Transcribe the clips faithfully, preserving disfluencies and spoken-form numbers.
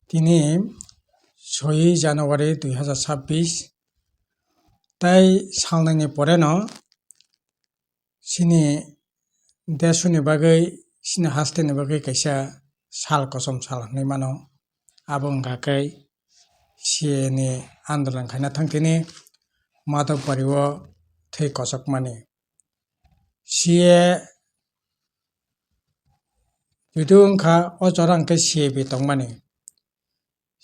Tini soi January dui hazar sabbish, tai salnani poreno chini desoni bagwi, chini hasteni bagwi kaisa sal kosom sal hinwi mano. Abo wngkha khe C A ni andolon khaina thangtini Madhobbario thwi kochokmani. C A judu wngkha, o jora hwnkhe C A B tongmani.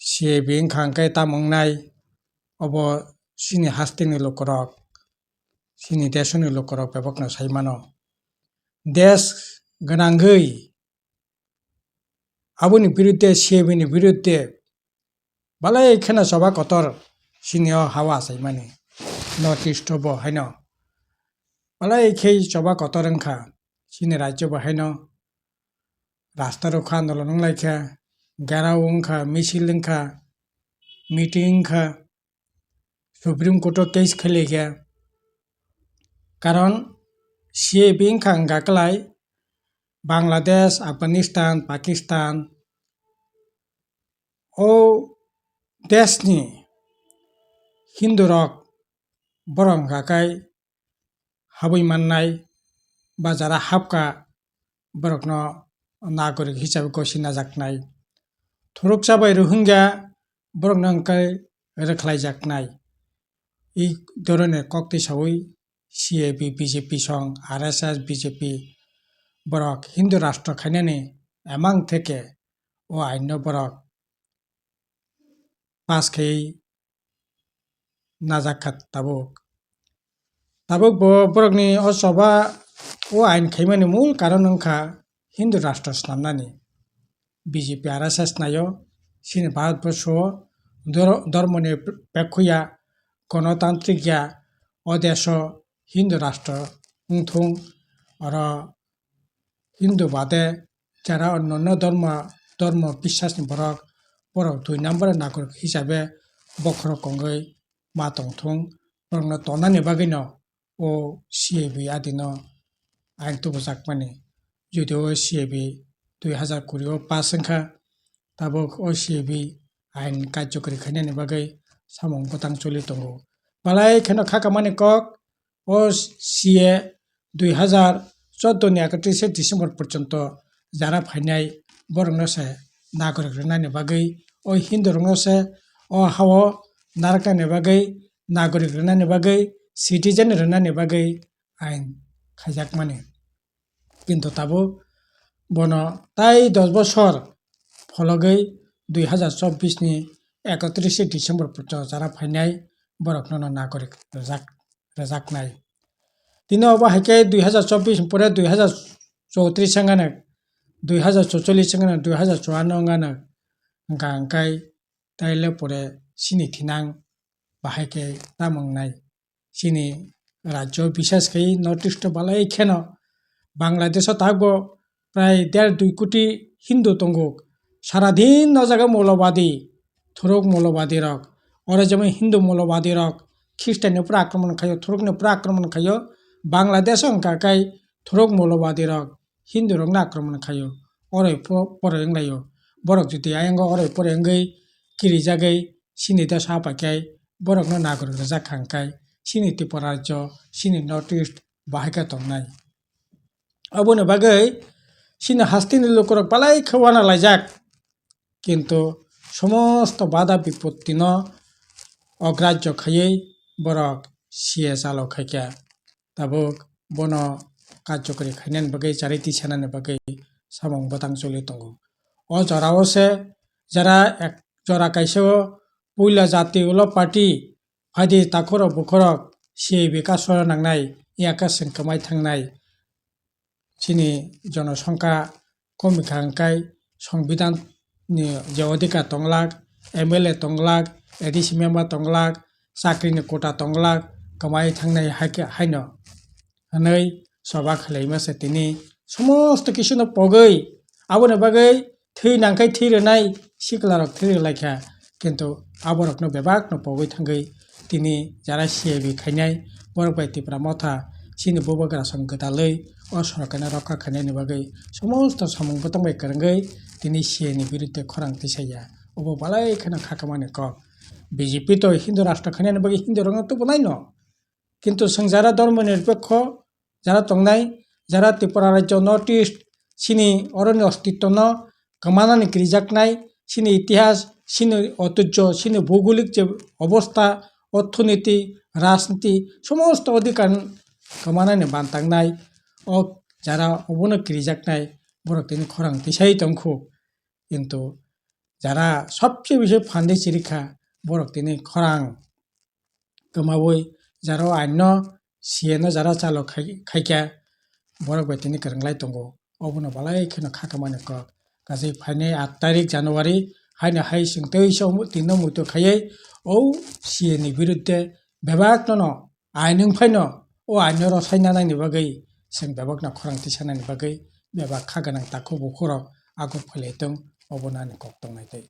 C A B wngkha hwnkhe tamo wngnai, obo chini hasteni lukurok, chini desoni lukurok bebakno sai mano. Des gwnangwi aboni birudde, C A B ni birudde belai kheno choba kotor chini o ha-o achaimani, North East o bo haino belai khe choba kotor wngkha. Chini rajyo bo haino rasta rokha andolon wnglaikha, gherao wngkha, misil wngkha, meeting wngkha, Supreme Court o case khailaikha. Karon C A B wngkha wngkha kwlai Bangladesh, Afghanistan, Pakistan, o deshni Hindu rok borok hwnkha khe habwi mannai ba jara hapkha borokno nagorik hisabe gosinajaknai. Thuruksa bai Rohingya borokno hwnkhe rwkhlaijaknai. I dhoroner kok twisawi C A B, B J P song, R S S, B J P borok Hindu rashtra khainani emang theke o aino borok pass khaiwi najakkha tabuk. Tabuk bo borokni o choba o ain khaimani mul karon wngkha Hindu rashtra snamnani. B J P R S S naio, chini Bharatborsho dor-, dormoni pekhuya, gonotantrik ya, o deso Hindu rashtra wngthung, oro Hindu bade jara onno onno dorma, dormo bisasni borok, borok dui number nagorik hisabe bokhorok kongwi ma tongthung, borokno tonani bagwino o C A B adino ain tubujakmani. Jodi o C A B dui hazar kuri o pass wngkha, tabuk o C A B ain karjokori khainani bagwi samung bwtang choli tongo. Belai kheno khakamani kok, o C A dui hazar chordo ni ekatrise December porjonto jara phainai borokno se nagorik rwnani bagwi, o Hindu rokno se o ha-o narwknani bagwi, nagorik rwnani bagwi, citizen rwnani bagwi ain khaijakmani. Kintu tabuk bono tai dos bosor phologwi dui hazar chobbish ni ekatrise December porjonto jara phainai borokno no nagorik rwjak-, rwjaknai. Tini obo hai khe dui hazar chobbish ni pore dui hazar chowtris wngano, dui hazar chowchollis wngano, dui hazar chuanno wngano, hwnkha hwnkhe taile pore chini thinang bahai khe tamo wngnai. Chini rajyo, bishesh khe North East o belai kheno, Bangladesh o tabukbo prai der dui koti Hindu tongo. Sara din o jaga moulobadi, thuruk moulobadi rok. Oro jemon Hindu moulobadi rok Khristian ni upor akromon khaio, thuruk ni upor akromon khaio. Bangladesh o hwnkha khe thuruk moulobadi rok Hindu rok no akromon khaio. Oro po-, pore wnglaio. Borok jodi ayang o oro pore wngwi kirijagwi chini desh o hapai khe borokno nagorik rwjak kha hwnkhe chini Tripura rajyo, chini North East bahai khe tongnai. Aboni bagwi chini hasteni lukurok belai khe uana laijak, kintu somosto bada bipottino ograjyo khaiwi borok C A chalo khaikha. Tabuk bono karjokori khainani bagwi, charwi tisanani bagwi samung bwtang choli tongo. O jorao se jara ek jora kaisa o puila jati ulo party phaidi takhurok bukhurok C A B kasora nangnai, yakaswng kwmai thangnai. Chini jonosongkha komikha hwnkhe Songbidan ni je odhikar tonglak, M L A tonglak, A D C member tonglak, chakri ni kota tonglak, kwmai thangnai hai khe, haino hwnwi choba khwlaima se tini somosto kisu no pogwi, aboni bagwi thwi nangkhai thwi rwnai sikla rok thwi rwlaikha, kintu aborokno bebakno pogwi thangwi tini jara C A B khainai borok bai Tipra Motha chini bubagra song gwdalwi o sorkarno rokha khainani bagwi somosto samung bwtang bai kwrwngwi tini C A ni birudde khorang tisaya. Obo balai kheno kha kwmani kok. B J P to Hindu rashtra khainani bagwi Hindu rokno tubunai no. Kintu chwng jara dharma nirpekho, jara tongnai, jara Tripura rajyo North East, chini oroni ostitto no kwmanani kirijaknai, chini itihas, chini otujo, chini bhougolik je obostha, orthoniti, rajniti, somosto odhikar kwmanani bantangnai, o jara obono kirijaknai, borok tini khorang tisai tongkhu. Kintu jara sobse bisi phan di chirikha, borok tini khorang kwmawi jara o aino C A no jara chalo khai-, khaikha, borok bai tini kwrwnglai tongo. Obono balai kheno kha kwmani kok. Kaisa phainai aat tarik January, haino hai chwng tei se omo tino muitu khaiwi o C A ni birudde bebak no no ain wng phaino o aino rwchai nanani bagwi chwng bebak no khorang tisanani bagwi bebak kha gwnang takhuk bukhuk rok aguk phailai tong, obono ani kok tongnai tei.